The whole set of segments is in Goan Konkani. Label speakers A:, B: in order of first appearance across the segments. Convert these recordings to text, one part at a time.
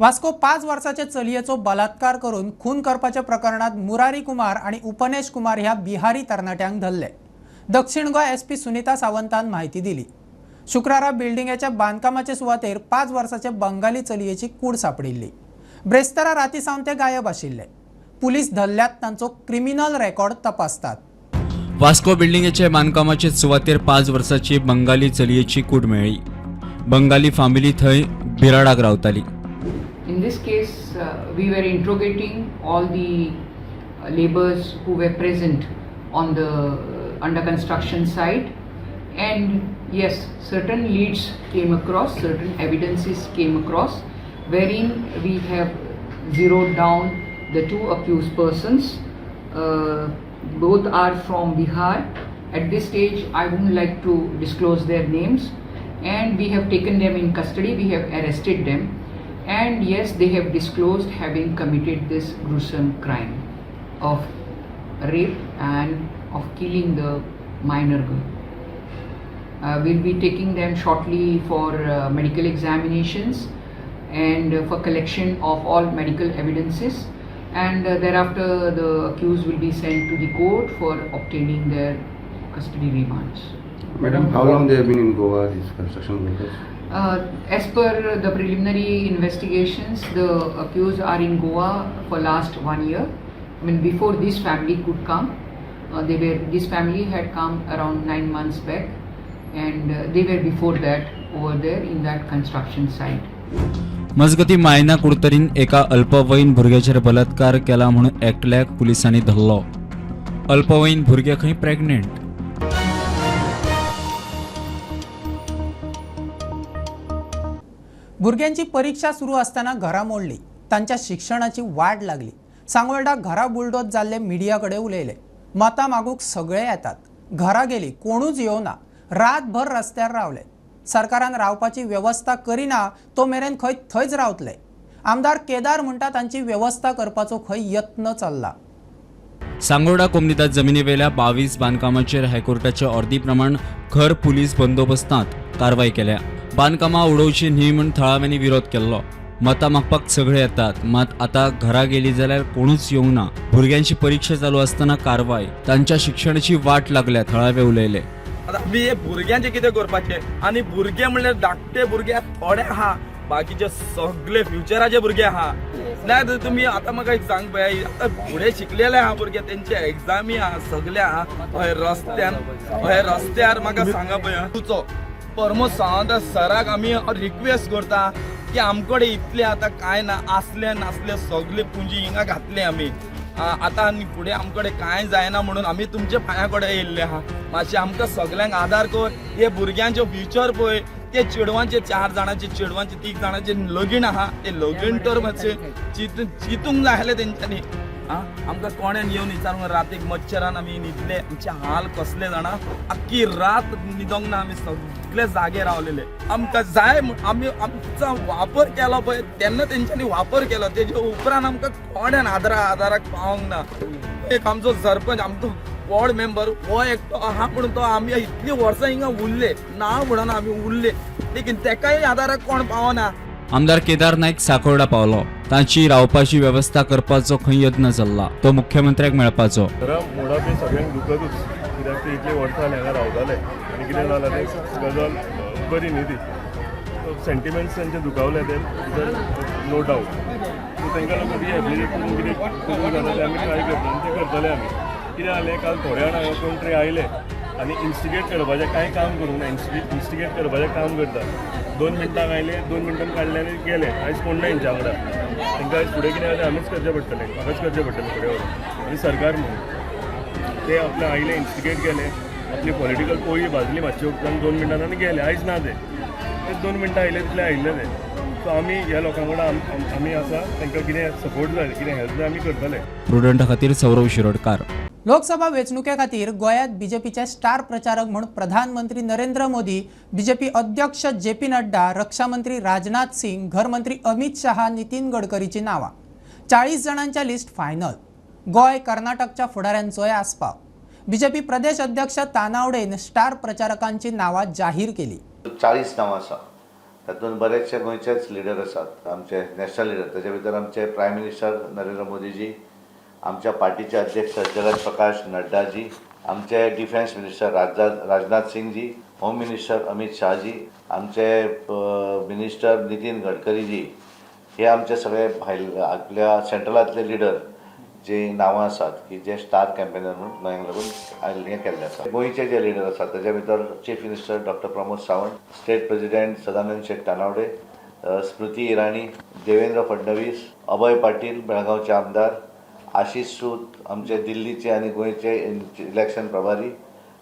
A: वास्को 5 वर्साचे चलयेचो बलात्कार करून खून करपाच्या प्रकरणात मुरारी कुमार आणि उपनेश कुमार ह्या बिहारी तरणाट्यांक धरले. दक्षिण गोंय एसपी सुनीता सावंतान माहिती दिली. शुक्रारा बिल्डिंगेच्या बांदकामाचे सुवातेर 5 वर्साचे बंगाली चलयेची कूड सापडिल्ली. ब्रेस्तारा राती सावन ते गायब आशिल्ले. पुलीस धरल्यात तांचो क्रिमिनल रेकॉर्ड तपासतात.
B: वास्को बिल्डिंगेच्या बांदकामाचे सुवातेर 5 वर्साची बंगाली चलयेची कूड मेळ्ळी. बंगाली फामिली थंय बिराडाक रावताली.
C: In this case, we were interrogating all the laborers who were present on the under construction site, and yes, certain leads came across, certain evidences came across, wherein we have zeroed down the 2 accused persons. Both are from Bihar. At this stage, I wouldn't like to disclose their names, and we have taken them in custody, we have arrested them, and yes, they have disclosed having committed this gruesome crime of rape and of killing the minor girl. We'll be taking them shortly for medical examinations and for collection of all medical evidences, and thereafter the accused will be sent to the court for obtaining their custody remands.
D: Madam, how long they have been in Goa, these construction workers?
C: As per the preliminary investigations, the accused are in Goa for last 1 year. I mean, before this family could come, this family had come around 9 months back, and they were before that over there in that construction site.
B: मजगती मायना कुडतरीन एका अल्पवयीन भुरग्याचेर बलात्कार केला म्हणून एकल्याक पुलिसांनी धरलो. अल्पवयीन भुरगें खंय प्रेग्नेंट.
A: भुरग्यांची परीक्षा सुरू असताना घरां मोडली, तांच्या शिक्षणाची वाट लागली. सांगोल्डा घरा बुलडोज जाल्ले मिडिया कडेन उलयले. मतां मागूंक सगळे येतात, घरा गेली कोणूच येवना, रातभर रस्त्यार रावले. सरकारान रावपाची वेवस्था करिना तो मेरेन खंय थंयच रावतले. आमदार केदार म्हणटा तांची वेवस्था करपाचो खंय यत्न चल्ला.
B: सांगोर्डा कोमनिदाद जमिनीवेल्या 22 बांदकामाचेर हायकोर्टाच्या ऑर्दी प्रमाण खर पुलीस बंदोबस्तांत कारवाय केल्या. बांदकामां उडोवची न्ही म्हूण थळाव्यांनी विरोध केल्लो. मतां मागपाक सगळे येतात, मात आतां घरा गेली जाल्यार कोणूच येवंक ना. भुरग्यांची परीक्षा चालू आसतना कारवाय, तांच्या शिक्षणाची वाट लागल्या, थळावे उलयले.
E: आतां आमी हे भुरग्यांचें कितें करपाचें? आनी भुरगे म्हणल्यार धाकटे भुरगे थोडे आहा, बाकीचे सगळे फ्युचराचे भुरगे आहा. ना तर तुमी आतां म्हाका एक सांग पळय, आतां फुडें शिकलेले आहा भुरगे, तेंचे एग्जामी आहा, सगळे आहा. हय रस्त्यान, हय रस्त्यार म्हाका सांगा पळय. तुचो प्रमोद सावंत सराक आमी रिक्वेस्ट करता की आमकडे इतले आतां कांय ना, आसले नासले सगळे पुंजी हिंगा घातले आमी. आतां आनी फुडें आमकडे कांय जायना म्हणून आमी तुमच्या पांया कडेन येयल्ले आहा. मातशें आमकां सगल्यांक आदार कर. हे भुरग्यांचे फ्युचर पळय. ते चेडवांचे 4 जाणांचे चेडवांचे 3 जाणांचे लगीन आहा, ते लगीन तर मातशें चिंतूंक जाय आसलें तेंच्यांनी. आं, आमकां कोणेन येवन विचारूंक? रातीक मच्छरान आमी न्हिदले. आमचे हाल कसले जाणा, आख्खी रात न्हिदोंक ना, आमी सगळे जागे रावलेले. आमकां जाय आमी आमचो वापर केलो पळय तेन्ना तेंच्यांनी वापर केलो, तेजे उपरांत आमकां कोणेन आदाराक पावोंक ना. एक आमचो सरपंच, आमचो वॉर्ड मेंबर हो एकटो आहा म्हणून तो आमी इतली वर्सां हिंगा उरले ना म्हणून आमी उरले, लेकीन तेकाय आदाराक कोण पावना.
B: आमदार केदार नाईक साकोर्डा पावलो. तांची रावपाची वेवस्था करपाचो खंय यत्न चल्ला. तो मुख्यमंत्र्याक मेळपाचो.
F: घरा मोडप हें सगळ्यांक दुखतूच, कित्याक ते इतले वर्सां जालीं हांगा रावताले आनी कितें जालां तें गजाल बरी न्ही ती. सेंटिमेंट्स तांचे दुखावले ते तर नो डावट. सो तांकां लागून रिहेबिलिटेट करून कितें करूंक जाता तें आमी ट्राय करता आनी तें करतले आमी. कितें जालें, काल थोडे जाण हांगा कोण तरी आयले आनी इन्स्टिगेट करपाचें कांय काम करूंक ना, इन्स्टिगेट करपाचें काम करता. 2 मिनटांक आयले, 2 मिनटां काडले आनी गेले. आयज कोण ना हेंच्या वांगडा. तांकां आयज फुडें कितें जालें आमीच करचें पडटलें, म्हाकाच करचें पडटलें फुडें व्हरून आनी सरकार म्हणून. ते आपले आयले, इन्स्टिगेट केले, आपली पॉलिटिकल पोळी भाजली मातशी उपरांत 2 मिनटां आनी गेले. आयज ना ते, ते 2 मिनटां आयले तितले आयिल्ले ते. सो आमी ह्या लोकां वांगडा आमी आसा. तांकां कितें सपोर्ट जाय, कितें हेल्प जाय, आमी करतले.
B: प्रुडंटा खातीर सौरव शिरोडकार.
A: लोकसभा वेंचणुके खातीर गोंयांत बीजेपीचे स्टार प्रचारक म्हूण प्रधानमंत्री नरेंद्र मोदी, बीजेपी अध्यक्ष जे पी नड्डा, रक्षा मंत्री राजनाथ सिंग, घरमंत्री अमित शहा, नितीन गडकरीची नांवां. 40 जाणांच्या लिस्ट फायनल. गोंय, कर्नाटकच्या फुडाऱ्यांचोय आस्पाव. बीजेपी प्रदेश अध्यक्ष तानावडेन स्टार प्रचारकांची नांवां जाहीर केली.
G: 40 नांवां आसा. तातूंत बरेचशे गोंयचेच लिडर आसात, आमचे नॅशनल लिडर. ताच्या भितर आमचे प्रायम मिनिस्टर नरेंद्र मोदीजी, आमच्या पार्टीचे अध्यक्ष जगत प्रकाश नड्डाजी, आमचे defence minister Rajnath Singhji, home minister Amit Shahji, आमचे मिनिस्टर नितीन गडकरीजी, हे आमचे सगळे भायल आपल्या सेंट्रलांतले लिडर जी नांवां आसात की जे स्टार कॅम्पेनर म्हणून गोंयांक लागून हें केल्लें आसा. गोंयचे जे लिडर आसात ताच्या भितर chief minister doctor Pramod Sawant, state president Sadanand Shet Tanavade, Smriti Irani, Devendra Fadnavis, Abhay Patil बेळगांवचे आमदार, आशिष सूत आमचे दिल्लीचे आनी गोंयचे इलेक्शन प्रभारी,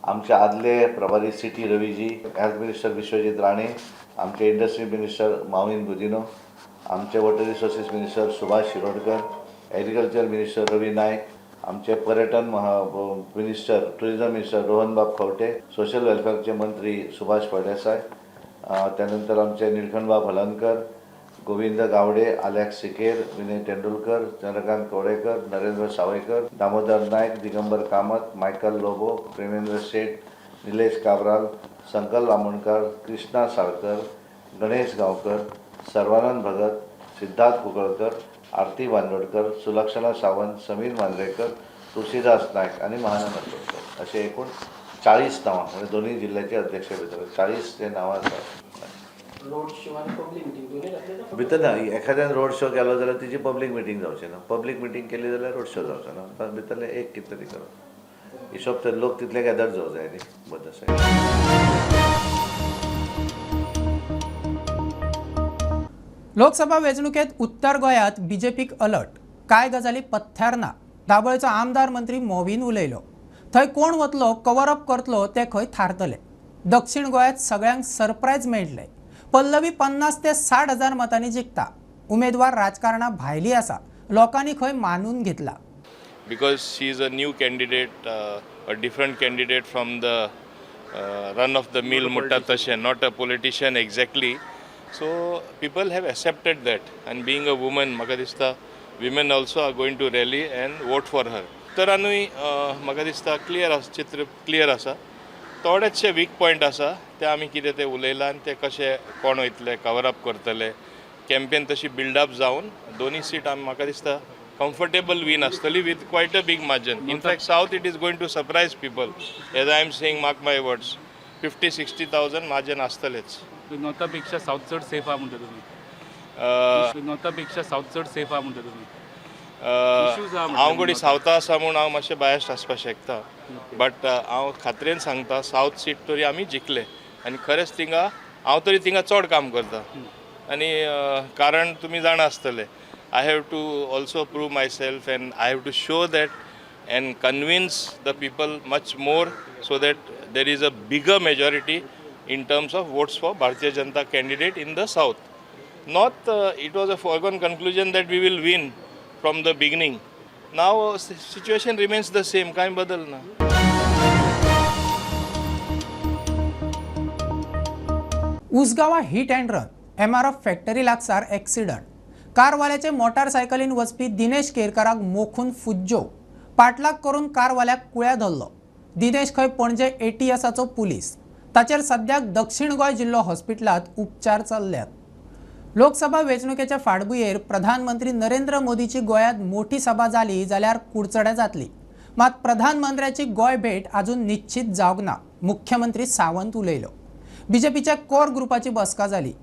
G: आमचे आदले प्रभारी C T Raviji, health minister Vishwajit Rane, आमचे इंडस्ट्री मिनिस्टर माविन गुदिनो, आमचे water resources minister Subhash Shirodkar, agriculture minister Ravi Naik, आमचे पर्यटन minister, tourism minister रोहनबाब Khaunte, social वेलफेअरचे मंत्री सुभाष फळदेसाय, त्यानंतर आमचे निळकंठबाब हलनकर, गोविंद गावडे, आलेक्स सिकेर, विनय तेंडुलकर, चंद्रकांत कवळेकर, नरेंद्र सावयकर, दामोदर नायक, दिगंबर कामत, मायकल लोबो, प्रेमेंद्र शेठ, निलेश काब्राल, संकल्प आमोणकर, कृष्णा साळकर, गणेश गांवकर, सर्वानंद भगत, सिद्धार्थ कुंकळकर, आरती बांदोडकर, सुलक्षणा सावंत, समीर मांजरेकर, तुळशीदास नायक आनी महानंद असोलकर असे एकूण 40 नांवां, म्हणजे दोन्ही जिल्ह्याचे अध्यक्ष भितर 40 जे नांवां आसात.
H: रोड शो आनी पब्लीक मिटींग दोनूय जातले का?
G: भितर ना, एखाद्यान रोड शो केलो जाल्यार तिची पब्लीक मिटींग जावची ना, पब्लीक मिटींग केली जाल्यार रोड शो जावचो ना. पण भितरलें एक कितें तरी करप, हिशोब तर लोक तितले गॅदर जावं जाय न्ही बद्द सायड.
A: लोकसभा वेंचणुकेत उत्तर गोंयांत बीजेपीक अलर्ट. कांय गजाली पथ्यार ना. दाबोळेचो आमदार मंत्री मोविन उलयलो. थंय कोण वतलो, कवर अप करतलो ते खंय थारतले. दक्षिण गोंयांत सगळ्यांक सरप्रायज मेळटलें. पल्लवी 50 ते 60 हजार मतांनी जिखता. उमेदवार राजकारणा भायली आसा, लोकांनी खंय मानून घेतला.
I: Because she is a new candidate, a different candidate from the run of the mill म्हणटा तशें, not a politician exactly. So people have accepted that, and being a woman, म्हाका दिसता women also are going to rally and vote for her. उत्तरानूय म्हाका दिसता क्लियर आसा, चित्र क्लियर आसा. थोडेचशे वीक पॉयंट आसा, ते आमी कितें ते उलयलां आनी ते कशे कोण वयतले, कवर अप करतले. कॅम्पेन तशी बिल्डअप जावन दोनूय सीट आमी म्हाका दिसता कम्फर्टेबल विन आसतली with quite a big margin. In fact, south, it is going to surprise people. As I am saying, mark my words, 50-60 thousand margin आसतलेच.
J: नॉर्थापेक्षा south चड सेफ आहा म्हणटा तुमी? नॉर्थापेक्षा साऊथ चड सेफ आहा म्हणटा तुमी? Issues आहा
I: हांव घडी
J: म्हणटा.
I: सावथा आसा म्हूण हांव मातशें बायस्ट आसपाक शकता, बट हांव खात्रेन सांगता, सावथ सीट तरी आमी जिखले आनी खरेंच थिंगा हांव तरी थिंगा चड काम करता आनी कारण तुमी जाणा आसतले, I have to also prove myself and I have to show that and convince the people much more so that there is a bigger majority in terms of votes for Bharatiya Janata candidate in the south. North, it was a foregone conclusion that we will win from the beginning. Now, situation remains the same, कांय बदल ना.
A: उसगांवा hit and run. MRF factory लागसार एक्सिडंट. कारवाल्याचे मोटारसायकलीन वचपी दिनेश केरकाराक मोखून फुज्जो. पाटलाग करून कारवाल्याक कुळ्या धरलो. दिनेश खंय पणजे एटीएसाचो पुलीस. ताचेर सद्याक दक्षिण गोंय जिल्लो हॉस्पिटलांत उपचार चल्ल्यात. लोकसभा वेंचणुकेच्या फाटभुंयेर प्रधानमंत्री नरेंद्र मोदीची गोंयांत मोठी सभा जाली जाल्यार कुडचड्यां जातली. मात प्रधानमंत्र्याची गोंय भेट अजून निश्चित जावंक ना, मुख्यमंत्री सावंत उलयलो. बीजेपीच्या कोर ग्रुपाची बसका जाली.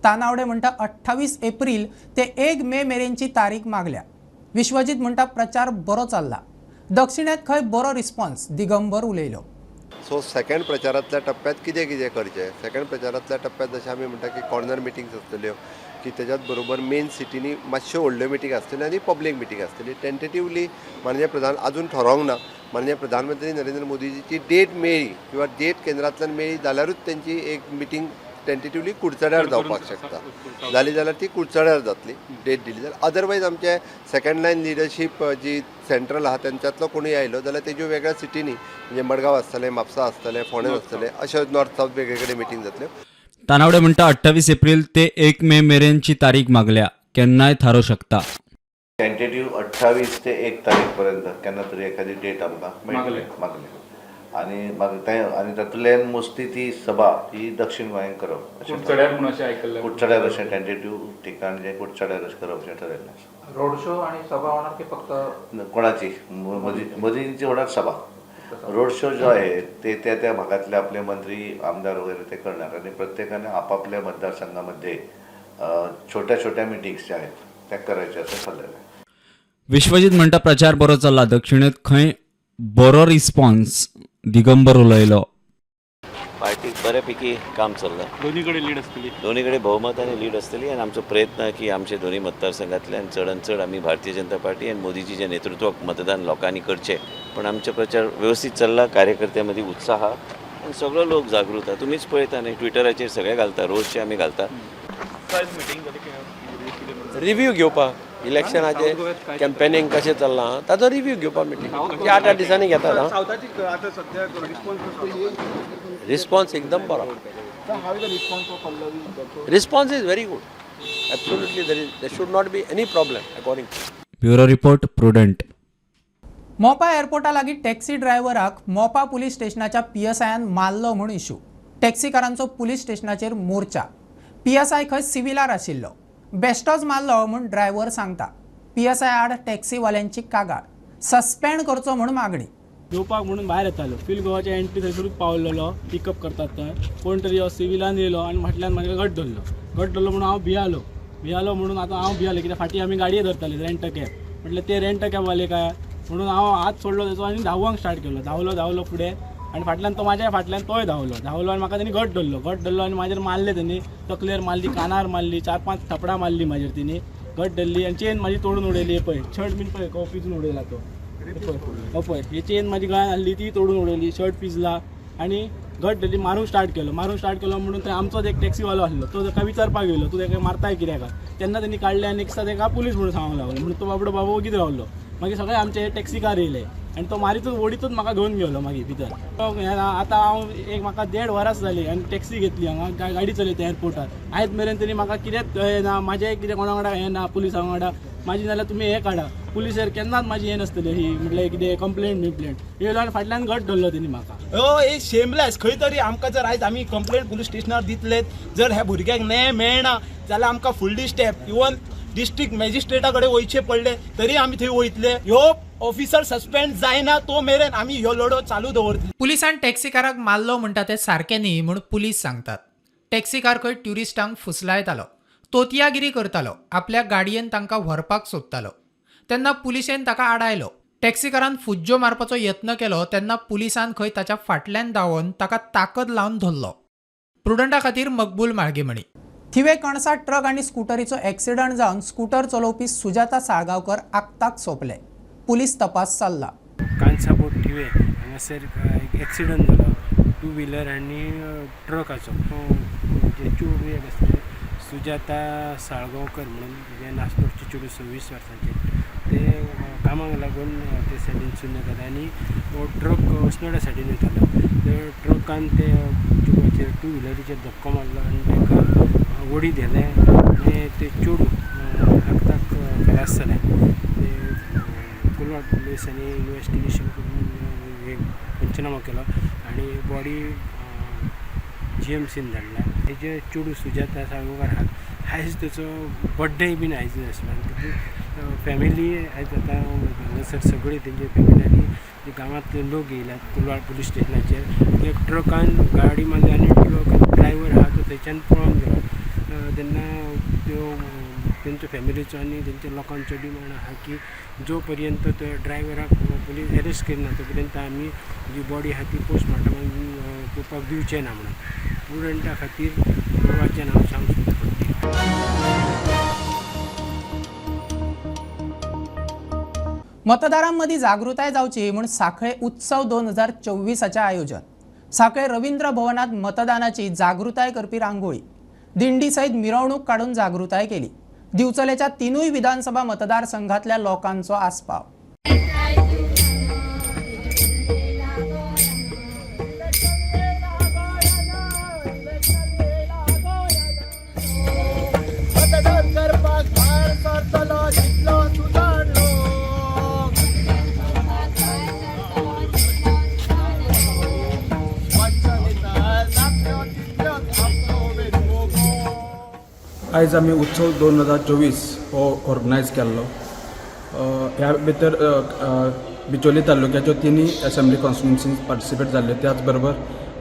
A: तानावडे म्हणटा, 28 एप्रील ते 1 मे मेरेनची तारीख मागल्या. विश्वजीत म्हणटा, प्रचार बरो चल्ला. दक्षिणेत खंय बरो रिस्पॉन्स, दिगंबर उलयलो.
K: सो सेकंड प्रचारांतल्या टप्प्यात कितें कितें करचें? सेकंड प्रचारांतल्या टप्प्यात जशें आमी म्हणटा की कॉर्नर मिटिंग्स आसतल्यो, की तेज्याच बरोबर मेन सिटीनी मातश्यो व्हडल्यो मिटींग आसतल्यो आनी पब्लीक मिटींग आसतली. टेंटेटिवली माननीय प्रधान अजून ठरोवंक ना. माननीय प्रधानमंत्री नरेंद्र मोदीजीची डेट मेळ्ळी किंवा डेट केंद्रांतल्यान मेळ्ळी जाल्यारूच तेंची एक मिटींग टेंटेटिवली कुडचड्यार जावपाक शकता. जाली जाल्यार ती कुडचड्यार जातली, डेट दिली जाल्यार. अदरवायज आमचे सेकंड लायन लिडरशीप जी सेंट्रल आहा, तेंच्यातलो कोणूय आयलो जाल्यार तेज्यो वेगळ्या सिटींनी, म्हणजे मडगांव आसतलें, म्हापसा आसतलें, फोंडें आसतलें, अशें नॉर्थ सावथ वेगळे कडेन मिटींग जातल्यो.
B: तानावडे म्हणटा, 28 एप्रील ते 1 मे मेरेनची तारीख मागल्या, केन्नाय थारूं शकता.
G: टेंटेटिव्ह 28 ते 1 तारीख पर्यंत केन्ना तरी एखादी डेट आमकां मेळटली, मागले. आनी मागीर तें आनी तातूंतल्यान मोस्टली ती सभा ही दक्षीण गोंयांत करप अशें
J: कुडचड्यार म्हणून अशें आयकल्लें.
G: कुडचड्यार अशें टेंटेटीव ठिकाण जें कुडचड्यार अशें करप अशें ठरयल्लें आसा.
L: रोड शो आणि सभा होणार की फक्त
G: कोणाची मोदींची होणार सभा. रोड शो जो आहे ते त्या त्या भागातले आपले मंत्री आमदार वगैरे ते करणार आणि प्रत्येकाने आपापल्या मतदारसंघामध्ये छोट्या छोट्या मिटिंग्स ज्या आहेत त्या करायच्या असं ठरलेलं आहे.
B: विश्वजीत म्हणटा प्रचार बरो चल्ला, दक्षिणेंत खंय बरो रिस्पॉन्स, दिगंबर उलयलो.
M: पार्टीक बऱ्यापैकी काम चल्लां.
J: दोन्ही कडेन लीड आसतली.
M: दोन्ही कडेन भोवमत आनी लीड आसतली आनी आमचो प्रयत्न की आमचे दोन्ही मतदारसंघांतल्यान चडान चड आमी भारतीय जनता पार्टी आनी मोदीजीच्या नेतृत्वाक मतदान लोकांनी करचें. पण आमचो प्रचार वेवस्थीत चल्ला, कार्यकर्त्यां मदीं उत्साह आनी सगळो लोक जागृत आहा. तुमीच पळयता न्ही, ट्विटराचेर सगळे घालता, रोजचे आमी घालता.
H: रिव्यू घेवपाक इलेक्शनाचे कॅम्पेनींग कशें चल्लां ताचो रिव्यू घेवपाक मिटींग 8-8 दिसांनी घेतात. रिस्पॉन्स एकदम बरो. Response is very good. Absolutely there should not be any problem according.
B: Bureau report, Prudent.
A: Mopa एअरपोर्टा लागीं टॅक्सी ड्रायव्हराक मोपा पुलीस स्टेशनाच्या पीएसआयन मारलो म्हूण इशू. टॅक्सीकारांचो पुलीस स्टेशनाचेर मोर्चा. पीएसआय खंय सिव्हिलार आशिल्लो, बेश्टोच मारलो म्हूण ड्रायव्हर सांगता. पीएसआय आड टॅक्सीवाल्यांची कागाळ, सस्पेंड करचो म्हूण मागणी.
H: येवपाक म्हणून भायर येतालो, फील गोवाच्या एंट्री थंयसरूच पावलेलो. पिकअप करतात थंय कोण तरी यो सिविलान येयलो आनी फाटल्यान म्हाका घट धरलो. घट धरलो म्हणून हांव भियालो. भियालो म्हणून आतां हांव भियालो कित्याक फाटीं आमी गाडये धरताली रेंट अ कॅब. म्हटलें ते रेंट अ कॅबवाले काय म्हणून हांव हात सोडलो तेचो आनी धांवंक स्टार्ट केलो. धांवलो धांवलो फुडें आनी फाटल्यान तो म्हाज्या फाटल्यान तोय धांवलो. धांवलो आनी म्हाका तेणी घट धरलो. घट धरलो आनी म्हाजेर मारले तेणी, तकलेर मारली, कानार मारली, 4-5 थपडां मारली म्हाजेर तेणी. घट धरली आनी चेन म्हाजी तोडून उडयली. पळय शर्ट बीन पळय को पिजून उडयला तो. पळय पळय ही चेन म्हाजी गळ्यान आसली ती तोडून उडयली, शर्ट पिजला आनी घट धरली. मारूंक स्टार्ट केलो. मारूंक स्टार्ट केलो म्हणून थंय आमचोच एक टॅक्सीवालो आसलो, तो ताका विचारपाक येयलो, तूं ताका मारताय कित्याक. तेन्ना तेणी काडलें आनी एक ताका पुलीस म्हणून सांगूंक लागलो. म्हणून तो बाबडो बाबा वगीत रावलो. मागीर सगळे आमचे टॅक्सीकार येयले आनी तो मारीतूच ओडीतूच म्हाका घेवन गेलो मागीर भितर. आतां हांव एक म्हाका 1.5 वरांच जाली आनी टॅक्सी घेतली हांगा, गाडी चलयता एअरपोर्टार. आयज मेरेन तेणी म्हाका कितेंच हें ना, म्हाजें कितें कोणा वांगडा हें ना, पुलिसां वांगडा म्हाजी नाल्यार तुमी हें काडा पुलिसेर केन्नाच म्हाजी हें नासतलें ही म्हटल्यार कितें कंप्लेंट बिम्प्लेंट येयलो आनी फाटल्यान घट धरलो तेणी म्हाका.
N: हे शेमलेस खंय तरी आमकां जर आयज आमी कंप्लेंट पुलीस स्टेशनार दितले, जर ह्या भुरग्यांक न्याय मेळना जाल्यार आमकां फुडली स्टेप इवन डिस्ट्रिक्ट मॅजिस्ट्रेटा कडेन वयचें पडलें तरी आमी थंय वयतले. ह्यो ऑफिसर सस्पेंड जायना तो मेरेन आमी ह्यो लढो चालू दवरतले.
A: पुलिसान टॅक्सीकाराक मारलो म्हणटा तें सारकें न्ही म्हूण पुलीस सांगतात. टॅक्सीकार खंय ट्युरिस्टांक फुसलायतालो, तोतयागिरी करतालो, आपल्या गाडयेन तांकां व्हरपाक सोदतालो तेन्ना पुलिशेन ताका आडायलो. टॅक्सीकारान फुज्जो मारपाचो यत्न केलो तेन्ना पुलिसान खंय ताच्या फाटल्यान धांवोन ताका ताकद लावन धरलो. प्रुडंटा खातीर मकबूल माळगेमणी. थिवे कणसा ट्रक आनी स्कुटरीचो एक्सिडंट जावन स्कुटर चलोवपी सुजाता साळगांवकर आक्ताक सोंपले. पुलीस तपास चल्ला.
O: कांसाबोट थिवे हांगासर एक एक्सिडंट जालो, टू व्हिलर आनी ट्रकाचो. जे चेडूं एक आसलें सुजाता साळगांवकर म्हणून, जें नास्नोडचें चेडूं 26 वर्सांचें, तें कामाक लागून ते सायडीनसून येतालें आनी हो ट्रक अस्नोड्या सायडीन वयतालो. ते ट्रकान ते चेडवाचेर टू व्हिलरीचेर धपको मारलो आनी ताका ओडीत व्हेलें आनी तें चेडूं आक्ताक खलास जालें. ते कोलवा पुलिसांनी इनवेस्टिगेशन करून हे पंचनामो केलो आनी बॉडी जीएमसीन धाडल्या. तेजें चेडूं सुजाता साळगांवकर आयज तेचो बड्डे बीन आयज आसलो आनी तेजी फॅमिली आयज आतां हांगासर सगळी तेंची फॅमिली आनी गांवांतले लोक येयल्यात कोलवाळ पुलीस स्टेशनाचेर. एक ट्रकान गाडी मारली आनी ट्रक ड्रायव्हर आहा तो थंयच्यान पळोन गेलो. तेन्ना त्यो तेंच्या फॅमिलीचो आनी तेंच्या लोकांचो डिमांड आहा की जो पर्यंत तो ड्रायव्हराक पुलीस एरेस्ट करिना तो पर्यंत आमी जी बॉडी आहा ती पोस्टमार्टमाक पळोवपाक दिवचे ना म्हणून. प्रुडंटा खातीर गोवाचें नांव श्याम सुंदर फडते.
A: मतदारांमदीं जागृताय जावची म्हूण सांखळे उत्सव 2024 आयोजन. सांखळे रवींद्र भवनांत मतदानाची जागृताय करपी रांगोळी, दिंडी सयत मिरवणूक काडून जागृताय केली. दिवचलेच्या 3 विधानसभा मतदारसंघातल्या लोकांचो आस्पाव.
P: आयज आमी उत्सव 2024 हो ऑर्गनायज केल्लो. ह्या भितर बिचोली तालुक्याच्यो तिनूय असेंब्ली कॉन्स्टिट्युन्सीज पार्टिसिपेट जाल्ल्यो. त्याच बरोबर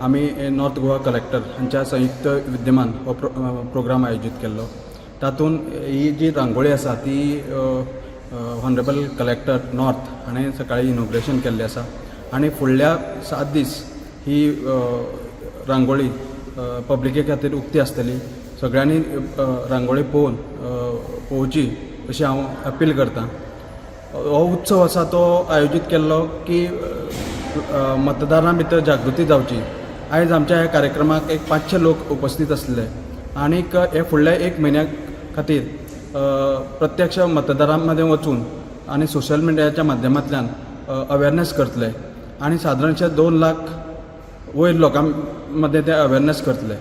P: आमी नॉर्थ गोवा कलेक्टर हांच्या संयुक्त विद्यमान हो प्रोग्राम आयोजीत केल्लो. तातूंत ही जी रांगोळी आसा ती ऑनरेबल कलेक्टर नॉर्थ हाणें सकाळी इनॉग्रेशन केल्लें आसा आनी फुडल्या 7 दीस ही रांगोळी पब्लिके खातीर उक्ती आसतली. सगळ्यांनी रांगोळी पळोवन पळोवची अशी हांव अपील करतां. हो उत्सव आसा तो आयोजीत केल्लो की मतदारां भितर जागृती जावची. आयज आमच्या ह्या कार्यक्रमाक एक 500 लोक उपस्थीत आसले आनीक हे फुडल्या एक म्हयन्या खातीर प्रत्यक्ष मतदारां मदें वचून आनी सोशल मिडियाच्या माध्यमांतल्यान अवेरनेस करतले आनी सादारणशे 2 लाख वयर लोकां मदें ते अवेरनेस करतले.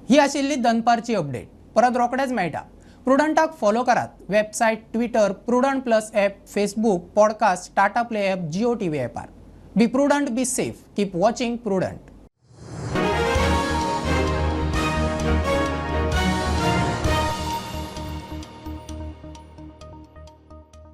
A: ही आशिल्ली दनपारची अपडेट. परत रोखडेच मेळटा. प्रुडंटाक फॉलो करात. Website, Twitter, Prudent plus app, Facebook, podcast, Tata Play app, Jio TV ॲपार. Be prudent, be safe, keep watching Prudent.